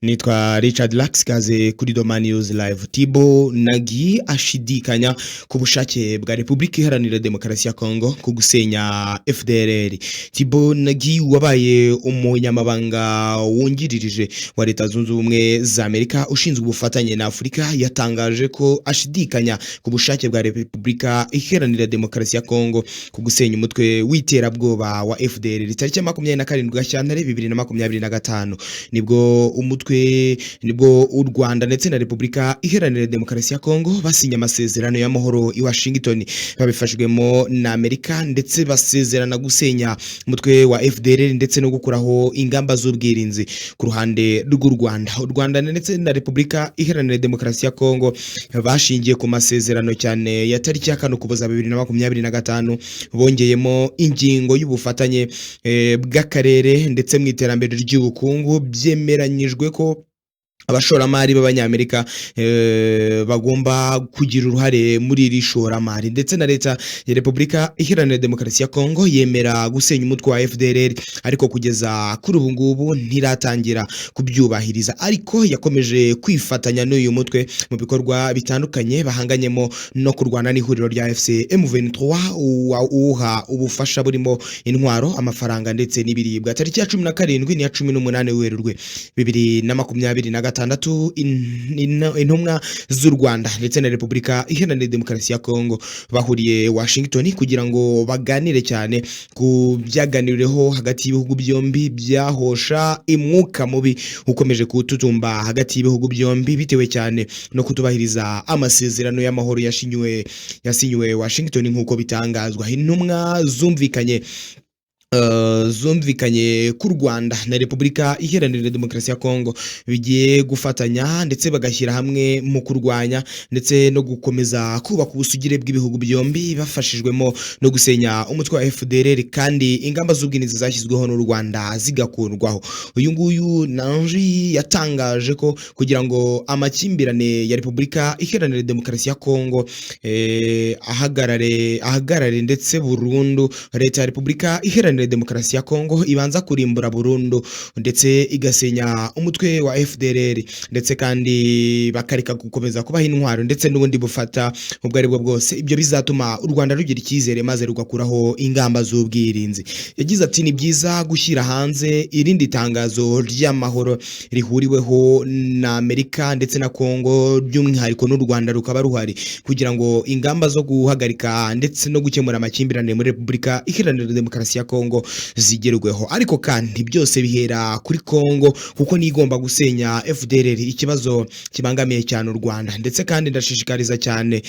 Nitwa Richard Lax, kaze kuri Doma News Live. Thibaut Nagi ashidikanya ku bushake bwa Repubulika Iharanira Demokarasi ya Kongo ku gusenya FDLR. Thibaut Nagi wabaye umunyamabanga wungiririje wa Leta Zunze Ubumwe za Amerika ushinzwe ubufatanye na Afurika, yatangaje ko ashidikanya ku bushake bwa Repubulika Iharanira Demokarasi ya Kongo ku gusenya umutwe w'iterabwoba wa FDLR. Tariki ya 27 Gashyantare 2025 nibwo umutwe nibwo u Rwanda ndetse na Repubulika Iharanira Demokarasi ya Kongo basinye amasezerano y'amahoro i Washington babifashijwemo na Amerika, ndetse basezerana gusenya umutwe wa FDLR ndetse no gukuraho ingamba z'ubwirinzi ku ruhande rw'u Rwanda. U Rwanda ndetse na Repubulika Iharanira Demokarasi ya Kongo bashingiye ku masezerano cyane ya tariki ya 4 Ukuboza 2025, bongeyemo ingingo y'ubufatanye bw'akarere ndetse mu iterambere ry'ubukungu. Byemeranyijwe ko abashoramari b'Abanyamerika bagomba kugira uruhare muri iri shoramari, ndetse na Leta ya Repubulika Iharanira Demokarasi ya Kongo yemera gusenya umutwe wa FDLR, ariko kugeza kuri ubu ngubu ntiratangira kubyubahiriza, ariko yakomeje kwifatanya n'uyu mutwe mu bikorwa bitandukanye bahanganyemo no kurwana n'ihuriro rya FC M23, uwuha ubufasha burimo intwaro, amafaranga ndetse n'ibiribwa. Tariki ya 17 n'iya 18 Werurwe 2026, intumwa z'u Rwanda ndetse na Repubulika Iharanira Demokarasi ya Kongo bahuriye Washington kugira ngo baganire cyane ku byaganiriweho hagati y'ibihugu byombi byahosha imwuka mubi ukomeje kututumba hagati y'ibihugu byombi, bitewe cyane no kutubahiriza amasezerano y'amahoro yasinyiwe Washington nk'uko bitangazwa. Intumwa zumvikanye ku Rwanda na Repubulika Iharanira Demokarasi ya Kongo bigiye gufatanya ndetse bagashyira hamwe mu kurwanya ndetse no gukomeza kubaka ubusugire bw'ibihugu byombi, bafashijwemo no gusenya umutwe wa FDLR, kandi ingamba z'ubwirinzi zashyizweho n'u Rwanda zigakurwaho. Uyu nguyu Nanji yatangaje ko kugira ngo amakimbirane ya Repubulika Iharanira Demokarasi ya Kongo ahagarare ndetse burundu, Leta ya Repubulika Iharanira Demokarasi ya Kongo ibanza kurimbura burundu ndetse igasenya umutwe wa FDLR, ndetse kandi bakareka gukomeza kubaha intwaro ndetse n'ubundi bufata ubwo aribwo bwose. Ibyo bizatuma u Rwanda rugira icyizere maze rugakuraho ingamba z'ubwirinzi. Yagize ati: "Ni byiza gushyira hanze irindi tangazo ry'amahoro rihuriweho na Amerika ndetse na Kongo, by'umwihariko n'u Rwanda rukaba ruhari, kugira ngo ingamba zo guhagarika ndetse no gukemura amakimbirane muri Repubulika Iharanira Demokarasi ya Kongo zigerweho. Ariko kandi byose bihera kuri Kongo, kuko niyo igomba gusenya FDLR, ikibazo kibangamiye cyane u Rwanda. Ndetse kandi ndashishikariza cyane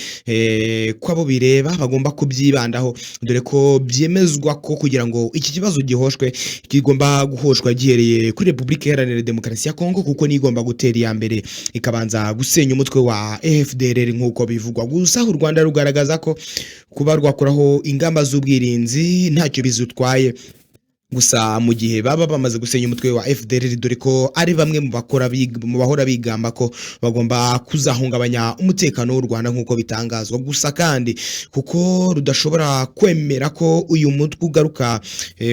ko abo bireba bagomba kubyibandaho, dore ko byemezwa ko kugira ngo iki kibazo gihoshwe kigomba guhoshwa gihereye kuri Repubulika Iharanira Demokarasi ya Kongo, kuko niyo igomba gutera iya mbere ikabanza gusenya umutwe wa FDLR nk'uko bivugwa. Gusa u Rwanda rugaragaza ko kuba rwakuraho ingamba z'ubwirinzi ntacyo bizutwaye, gusa mu gihe baba bamaze gusenya umutwe wa FDLR, dore ko ari bamwe mu bakora mu bahora bigamba ko bagomba kuzahungabanya umutekano w'u Rwanda nk'uko bitangazwa. Gusa kandi kuko rudashobora kwemera ko uyu mutwe ugaruka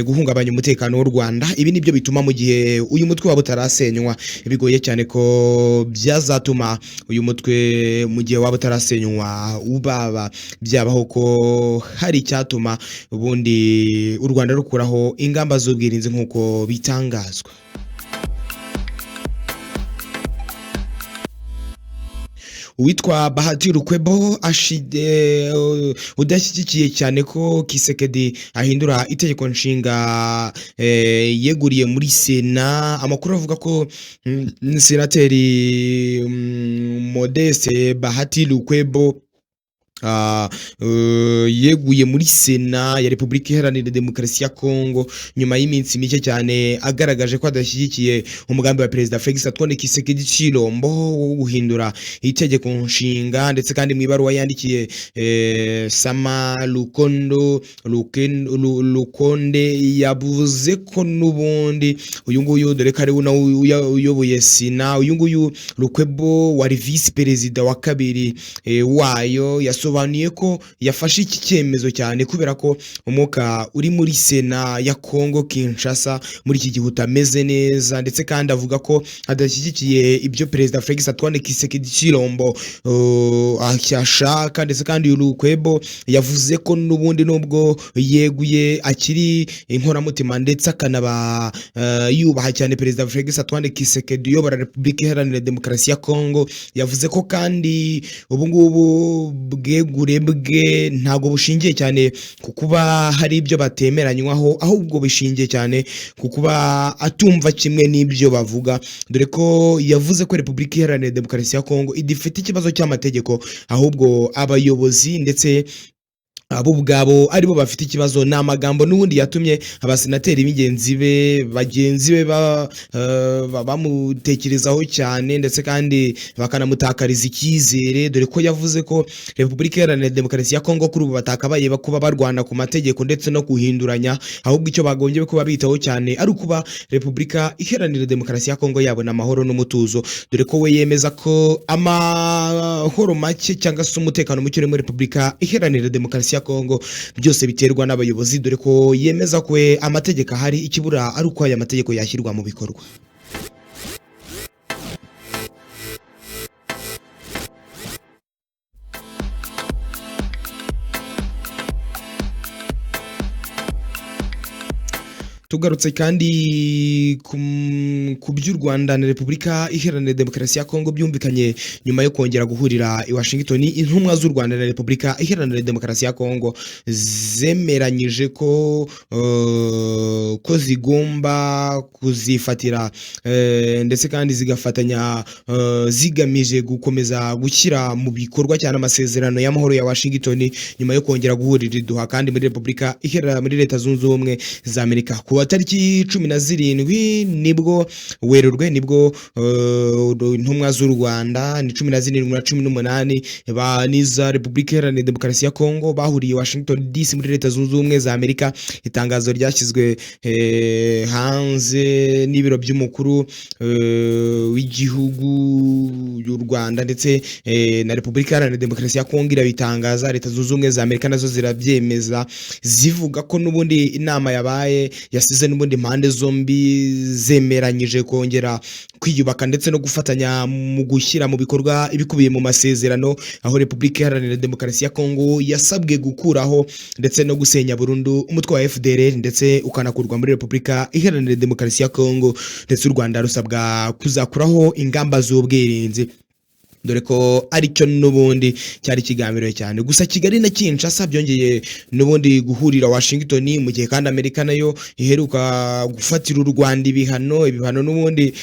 guhungabanya umutekano w'u Rwanda, ibi nibyo bituma mu gihe uyu mutwe waba utarasenywa bigoye cyane ko byazatuma uyu mutwe, mu gihe waba utarasenywa, ubaba byabaho ko hari icyatuma ubundi u Rwanda rukuraho ingamba z'ubwirinzi nk'uko bitangazwa. Uwitwa Bahati Lukwebo udashyigikiye cyane ko Kisekedi ahindura itegeko nshinga yeguriye muri Sena. Amakuru avuga ko Senateri Modeste Bahati Lukwebo yeguye muri Sena ya Repubulika Iharanira Demokarasi ya Kongo nyuma y'iminsi mike cyane agaragaje ko adashyigikiye umugambi wa Perezida Felix Antoine Tshisekedi Tshilombo wo guhindura itegeko nshinga. Ndetse kandi mu ibaruwa yandikiye Sama Lukondo Lukonde, yavuze ko n'ubundi uyu nguyu, dore ko ari we uyoboye Sena, uyu nguyu Lukwebo wari visi perezida wa kabiri wayo, yasobanuye Yasobanuye ko yafashe iki cyemezo cyane kubera ko umwuka uri muri Sena ya Congo Kinshasa muri iki gihe utameze neza, ndetse kandi avuga ko adashyigikiye ibyo Perezida Felix Antoine Tshisekedi Tshilombo ashaka. Ndetse kandi uyu Lukwebo yavuze ko n'ubundi nubwo yeguye akiri inkoramutima, ndetse akanaba yubaha cyane Perezida Felix Antoine Tshisekedi uyobora Repubulika Iharanira Demokarasi ya Congo. Yavuze ko kandi ubu ngubu bwegure bwe ntabwo bushingiye cyane ku kuba hari ibyo batemeranywaho, ahubwo bishingiye cyane ku kuba atumva kimwe n'ibyo bavuga, dore ko yavuze ko Repubulika Iharanira Demokarasi ya Congo idafite ikibazo cy'amategeko, ahubwo abayobozi ndetse abo ubwabo aribo bafite ikibazo. Ni amagambo n'ubundi yatumye abasenateri b'ingenzi be bagenzi be bamutekerezaho cyane, ndetse kandi bakanamutakariza icyizere, dore ko yavuze ko Repubulika Iharanira Demokarasi ya Kongo kuri ubu batakabaye kuba barwana ku mategeko ndetse no guhinduranya, ahubwo icyo bagombye kuba bitaho cyane ari ukuba Repubulika Iharanira Demokarasi ya Kongo yabona amahoro n'umutuzo, dore ko we yemeza ko amahoro make cyangwa se umutekano muke uri muri Repubulika Iharanira Demokarasi ya Kongo byose biterwa n'abayobozi, dore ko yemeza ko we amategeko ahari, ikibura ari uko aya mategeko yashyirwa mu bikorwa. Tugarutse kandi ku by'u Rwanda na Repubulika Iharanira Demokarasi ya Kongo byumvikanye nyuma yo kongera guhurira i Washington, intumwa z'u Rwanda na Repubulika Iharanira Demokarasi ya Kongo zemeranyije ko zigomba kuzifatira ndetse kandi zigafatanya zigamije gukomeza gushyira mu bikorwa cyane amasezerano y'amahoro ya Washington, nyuma yo kongera guhurira i Doha kandi muri Repubulika Iharanira muri Leta Zunze Ubumwe za Amerika. Ku wa tariki 17 nibwo Werurwe nibwo intumwa z'u Rwanda ni 17 na 18 n'iza Repubulika Iharanira Demokarasi ya Kongo bahuriye Washington DC muri Leta Zunze Ubumwe za Amerika. Itangazo ryashyizwe hanze n'ibiro by'umukuru w'igihugu y'u Rwanda ndetse na Repubulika Iharanira Demokarasi ya Kongo irabitangaza, Leta Zunze Ubumwe za Amerika nazo zirabyemeza, zivuga ko n'ubundi inama yabaye yasize n'ubundi impande zombi zemeranyije kongera kwiyubaka ndetse no gufatanya mu gushyira mu bikorwa ibikubiye mu masezerano, aho Repubulika Iharanira Demokarasi ya Kongo yasabwe gukuraho ndetse no gusenya burundu umutwe wa FDLR ndetse ukanakurwa muri Repubulika Iharanira Demokarasi ya Kongo, ndetse u Rwanda rusabwa kuzakuraho ingamba z'ubwirinzi, dore ko aricyo n'ubundi cyari kigambiriwe cyane. Gusa Kigali na Kinshasa byongeye n'ubundi guhurira Washington, mu gihe kandi Amerika nayo iheruka gufatira u Rwanda ibihano. Ibihano n'ubundi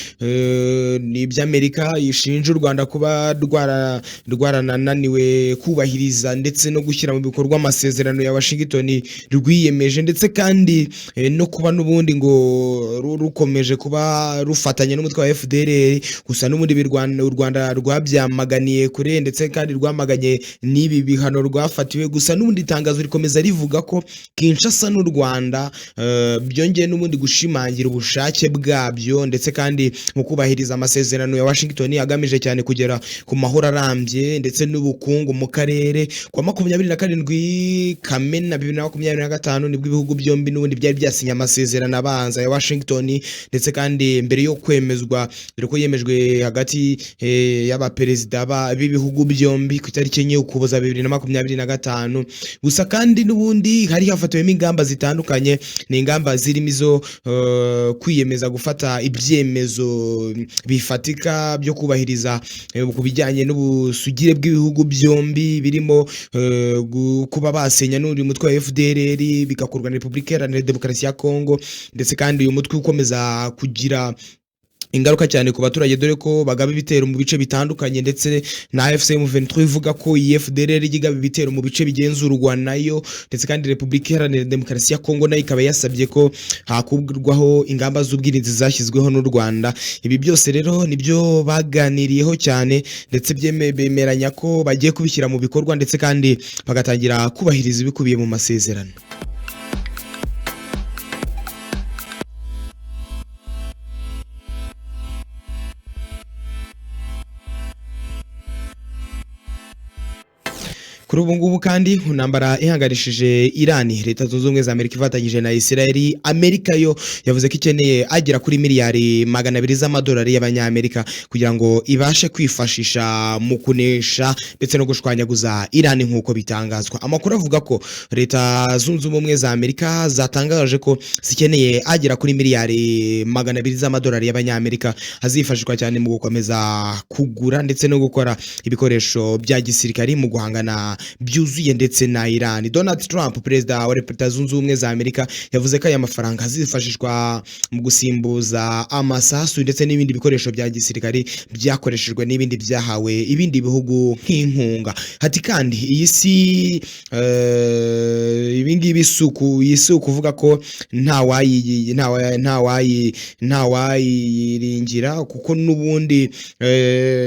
ni iby'Amerika ishinja u Rwanda kuba rwarananiwe kubahiriza ndetse no gushyira mu bikorwa amasezerano ya Washington rwiyemeje, ndetse kandi no kuba n'ubundi ngo rukomeje kuba rufatanya n'umutwe wa FDLR. Gusa n'ubundi u Rwanda rwabyamaganiye kure, ndetse kandi rwamaganye n'ibi bihano rwafatiwe. Gusa n'ubundi itangazo rikomeza rivuga ko Kinshasa n'u Rwanda byongeye n'ubundi gushimangira ubushake bwabyo, ndetse kandi mu kubahiriza amasezerano ya Washington agamije cyane kugera ku mahoro arambye ndetse n'ubukungu mu karere. Ku wa 27 Kamena 2025 nibwo ibihugu byombi n'ubundi byari byasinye amasezerano abanza ya Washington, ndetse kandi mbere yo kwemezwa, dore ko yemejwe hagati y'abaperezida b'ibihugu byombi ku itariki 4 Ukuboza 2025. Gusa kandi n'ubundi hari hafatiwemo ingamba zitandukanye, ni ingamba zirimo izo kwiyemeza gufata ibyemezo bifatika byo kubahiriza ku bijyanye n'ubusugire bw'ibihugu byombi, birimo kuba basenya n'undi mutwe wa FDLR bigakorwa na Repubulika Iharanira Demokarasi ya Kongo, ndetse kandi uyu mutwe ukomeza kugira ingaruka cyane ku baturage, dore ko bagaba ibitero mu bice bitandukanye, ndetse na AFC M23 ivuga ko iyi FDLR igaba ibitero mu bice bigenzurwa nayo, ndetse kandi Repubulika Iharanira Demokarasi ya Kongo nayo ikaba yasabye ko hakurwaho ingamba z'ubwirinzi zashyizweho n'u Rwanda. Ibi byose rero nibyo baganiriyeho cyane, ndetse bemeranya ko bagiye kubishyira mu bikorwa, ndetse kandi bagatangira kubahiriza ibikubiye mu masezerano. Kuri ubu ngubu kandi intambara ihanganishije Irani, Leta Zunze Ubumwe za Amerika ifatanyije na Israel, Amerika yo yavuze ko ikeneye agera kuri miliyari 200 z'amadolari y'abanyamerika kugira ngo ibashe kwifashisha mu kunesha ndetse no gushwanyaguza Irani nk'uko bitangazwa. Amakuru avuga ko Leta Zunze Ubumwe za Amerika zatangaje ko zikeneye agera kuri miliyari 200 z'amadolari y'abanyamerika azifashishwa cyane mu gukomeza kugura ndetse no gukora ibikoresho bya gisirikari mu guhangana byuzuye ndetse na Iran. Donald Trump, perezida wa Leta Zunze Ubumwe za Amerika, yavuze ko aya mafaranga azifashishwa mu gusimbuza amasasu ndetse n'ibindi bikoresho bya gisirikari byakoreshejwe n'ibindi byahawe ibindi bihugu nk'inkunga. Hati kandi iyi si ibi ngibi iyi si ukuvuga ko nta wayiringira kuko n'ubundi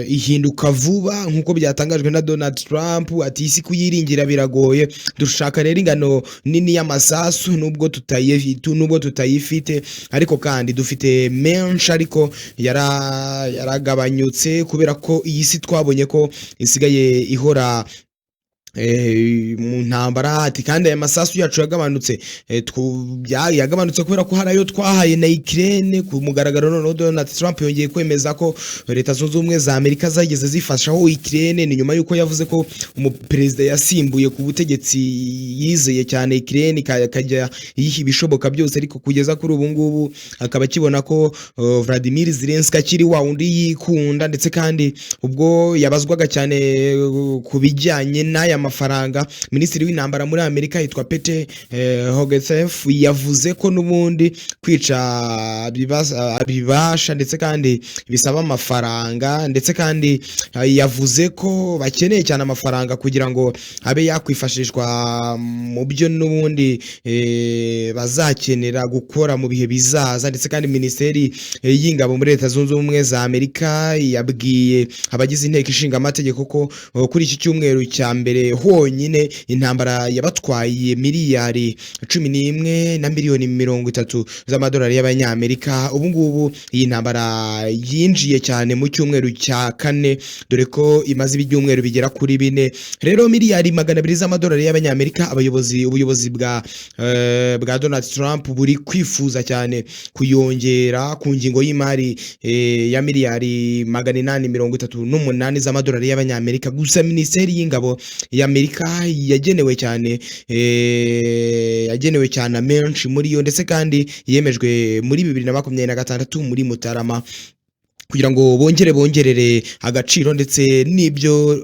ihinduka vuba nk'uko byatangajwe na Donald Trump. Ati isi kuyiringira biragoye, dushaka rero ingano nini y'amasasu nubwo tutayifite, ariko kandi dufite menshi, ariko yaragabanyutse kubera ko iyi si twabonye ko isigaye ihora mu ntambara. Ati kandi aya masasu yacu yagabanutse, yagabanutse kubera ko hari ayo twahaye na Ukraine ku mugaragaro. Noneho Donald Trump yongeye kwemeza ko Leta Zunze Ubumwe za Amerika zageze zifashaho Ukraine. Ni nyuma y'uko yavuze ko umuperezida yasimbuye ku butegetsi yizeye cyane Ukraine, akajya yiha ibishoboka byose, ariko kugeza kuri ubu ngubu akaba akibona ko Vladimir Zelensky akiri wa wundi yikunda. Ndetse kandi ubwo yabazwaga cyane ku bijyanye n'aya mafaranga, minisitiri w'intambara muri Amerika yitwa Pete Hegseth yavuze ko n'ubundi kwica bibasha ndetse kandi bisaba amafaranga, ndetse kandi yavuze ko bakeneye cyane amafaranga kugira ngo abe yakwifashishwa mu byo n'ubundi bazakenera gukora mu bihe bizaza. Ndetse kandi minisiteri y'ingabo muri Leta Zunze Ubumwe za Amerika yabwiye abagize inteko ishinga amategeko ko kuri iki cyumweru cya mbere honyine intambara yabatwaye miliyari 11 na miliyoni 30 z'amadolari y'abanyamerika. Ubu ngubu iyi ntambara yinjiye cyane mu cyumweru cya kane, dore ko imaze ibyumweru bigera kuri 4. Rero miliyari 200 z'amadolari y'abanyamerika ubuyobozi bwa Donald Trump buri kwifuza cyane kuyongera ku ngingo y'imari ya miliyari 838 z'amadolari y'abanyamerika. Gusa minisiteri y'ingabo y'Amerika yagenewe cyane amenshi muri yo, ndetse kandi yemejwe muri 2026 muri Mutarama kugira ngo bongere bongerere agaciro ndetse n'ibyo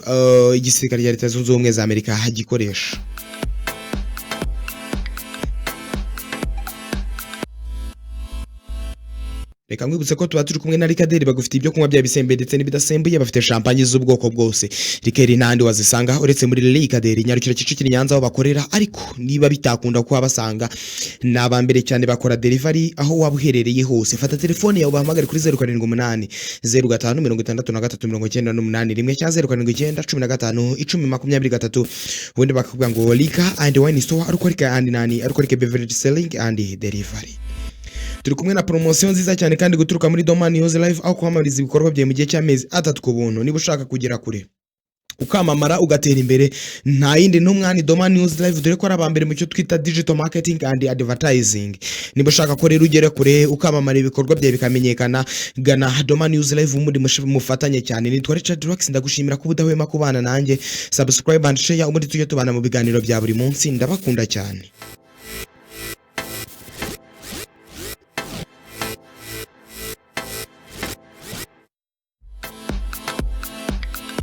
igisirikare cya Leta Zunze Ubumwe za Amerika gikoresha. Reka nkwibutse ko tuba turi kumwe na Rikaderi, bagufite ibyo kunywa bya bisembuye ndetse n'ibidasembuye, bafite champagne z'ubwoko bwose, liqueur n'ahandi wazisanga uretse muri Rikaderi. Nyarukira Kicukiro, Nyanza aho bakorera, ariko niba bitakunda ko wabasanga, ni abambere cyane bakora delivery aho waba uherereye hose. Fata telefone yawe ubahamagare kuri 0780 05 63 98 1 cyangwa 079 15 10 23, ubundi bakakubwira ngo Liquor and Wine Store, alcoholic and non alcoholic beverage selling and delivery. Turi kumwe na poromosiyo nziza cyane kandi guturuka muri Doma News Live, aho kwamamariza ibikorwa byawe mu gihe cy'amezi 3 ku buntu. Niba ushaka kugera kure, ukamamara, ugatera imbere, nta yindi ntumwa ni Doma News Live, dore ko ari abambere mu cyo twita digital marketing and advertising. Niba ushaka ko rero ugera kure, ukamamara, ibikorwa byawe bikamenyekana, gana Doma News Live ubundi mufatanye cyane. Nitwa Richard Rox, ndagushimira kuba udahwema kubana nanjye. Subscribe and share, ubundi tujye tubana mu biganiro bya buri munsi. Ndabakunda cyane.